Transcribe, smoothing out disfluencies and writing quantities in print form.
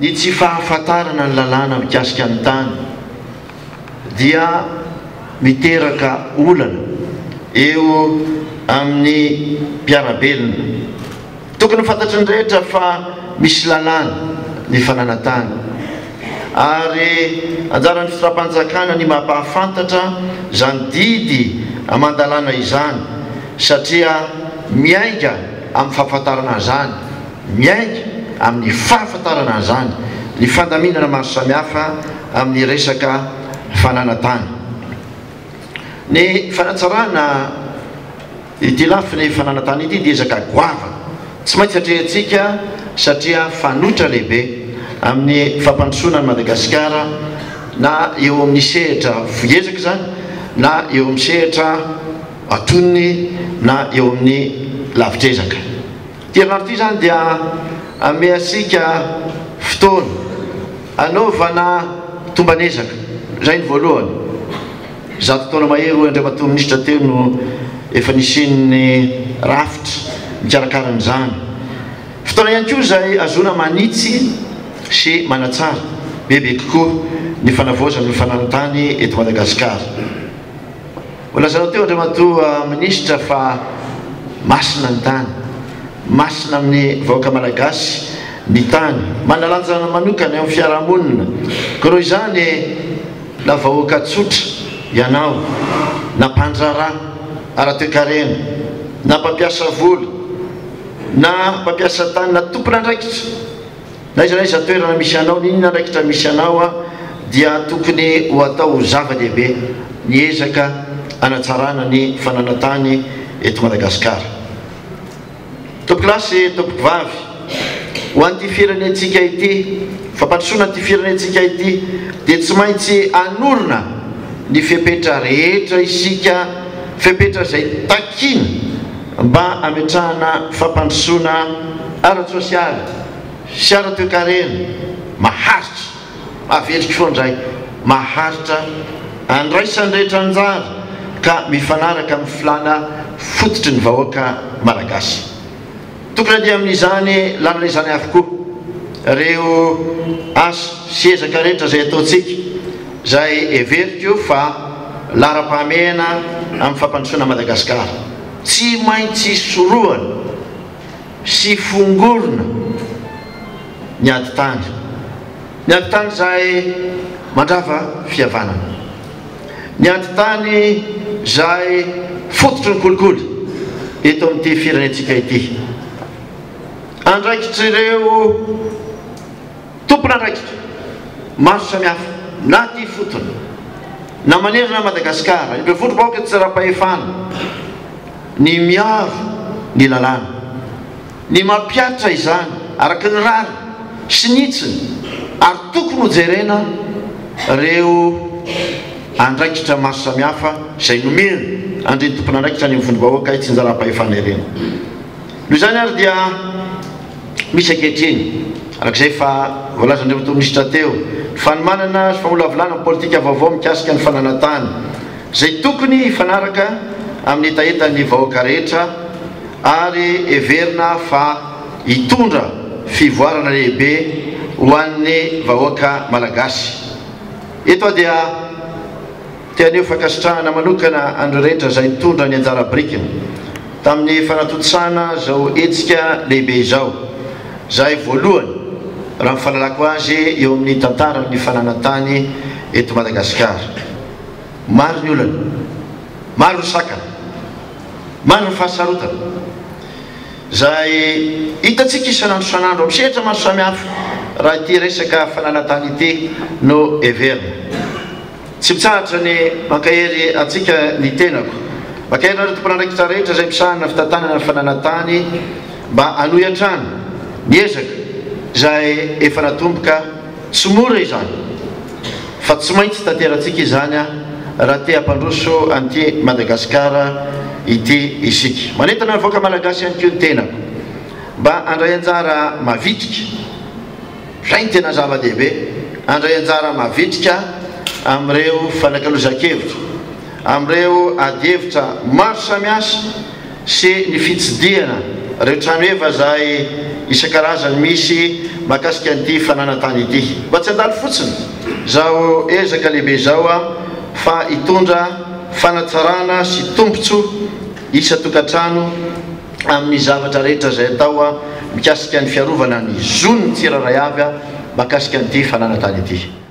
Ny tsy fahafantarana ny lalàna mikasika ny tany dia miteraka olana eo amin'ny mpiara-belona. Tokony ho fantatry ny rehetra fa misy lalàna ny fananan-tany ary anjaran'ny fitondram-panjakana ny mampahafantatra izany didy aman-dalàna izany satria miainga amin'ny fahafantarana an'izany Miainga amin'ny fahafantarana an'izany ny fandaminana maro samihafa amin'ny resaka fananan-tany. Ny fanatsarana ity lafiny fananan-tany ity dia ezaka goavana tsy maintsy atrehintsika satria fanoitra lehibe amin'ny fampandrosoana an'i Madagasikara na eo amin'ny sehatra fohy ezaka izany na eo amin'ny sehatra antonony na eo amin'ny lavitr'ezaka. Ity herinandro ity izany dia hanome antsika fotoana hanaovana tomban'ezaka. Izay ny voalohany. 100 taona mahery hoy Andriamatoa Minisitra teo no efa nisian'ny rafitra mikarakara an'izany. Fotoana ihany koa izay ahazoana manitsy sy manatsara bebe kokoa ny fanavaozana ny fananantany eto Madagasikara. Voalazanao teo Andriamatoa Minisitra fa masina ny tany. Masina amin'ny vahoaka Malagasy ny tany. Manana lanja manokana eo amin'ny fiarahamonina. Koa noho izany na vahoaka tsotra ianao, na mpandraharaha ara-toekarena, na mpampiasa vola, na mpampiasa tany, na tompon'andraikitra, Na aiza na aiza toerana misy anao, n'inona andraikitra misy anao dia tokony ho atao ho zava-dehibe ny ezaka hanatsarana ny fananan-tany eto Madagasikara. Tompokolahy sy tompokovavy, ho an'ity firenentsika ity, fampandrosoana an'ity firenentsika ity dia tsy maintsy hanorina ny fepetra rehetra isika, fepetra izay takiana mba hametrahana fampandrosoana ara-tsosialy sy ara-toekarena maharitra, averiko foana indray, maharitra, andraisan'ny rehetra anjara ka mifanaraka amin'ny filàna fototry ny vahoaka malagasy. Tokony handeha amin'izany lalana izany avokoa ireo asa sy ezaka rehetra izay ataontsika, izay heveriko fa laharam-pahamehana amin'ny fampandrosoana Madagasikara. Tsy maintsy sorohana sy fongorina ny ady tany. Ny ady tany izay mandrava fihavanana. Ny ady tany izay fototry ny kolikoly eto amin'ity firenentsika ity. Andraikitr'ireo tompon'andraikitra maro samihafa na aty ifotony na manerana an'i Madagasikara, ireo vondrom-bahoaka tsiram-pahefana, ny miaro ny lalàna, ny mampihatra izany araka ny rariny sy ny hitsiny ary tokony hojerena ireo andraikitra maro samihafa izay nomena an'ireny tompon'andraikitra any amin'ny vondrom-bahoaka itsinjaram-pahefana ireny. Noho izany ary dia misy ankehitriny, araka izay efa voalazan'Andriamatoa Minisitra teo, ny fanomanana sy famolavolana politika vaovao mikasika ny fananan-tany, izay tokony hifanaraka amin'ny hetahetan'ny vahoaka rehetra ary heverina fa hitondra fivoarana lehibe ho an'ny vahoaka Malagasy. Eto aho dia te haneho fankasitrahana manokana an'ireo rehetra izay nitondra ny anjara birikiny tamin'ny fanatontosana izao hetsika lehibe izao, izay voalohany raha ny fahalalako azy eo amin'ny tantaran'ny fananan-tany eto Madagasikara. Maro ny olana, maro ny sakana, maro ny fahasarotana izay hitantsika isan'andro isan'andro amin'ny sehatra maro samihafa raha ity resaka fananan-tany ity no heverina. Tsy mitsahatra ny mankahery antsika ny tenako. Mankahery anareo tompon'andraikitra rehetra izay misahana ny fitantanana ny fananan-tany mba hanohy hatrany ny ezaka izay efa natomboka. Tsy mora izany fa tsy maintsy tanterantsika izany raha te hampandroso an'ity Madagasikara ity isika. Manentana ny vahoaka Malagasy ihany koa ny tenako mba handray anjara mavitrika, izay no tena zava-dehibe, handray anjara mavitrika amin'ireo fanakalozan-kevitra, amin'ireo adihevitra maro samihafa sy ny fitsidihana ireo tranoheva izay. isan-karazany misy mahakasika an'ity fananan-tany ity. Mba tsy handalo fotsiny izao ezaka lehibe izao fa hitondra fanatsarana sy tombontsoa isan-tokantrano amin'ny zavatra rehetra izay atao mikasika ny fiarovana ny zon'ny tsirairay avy mahakasika an'ity fananan-tany ity.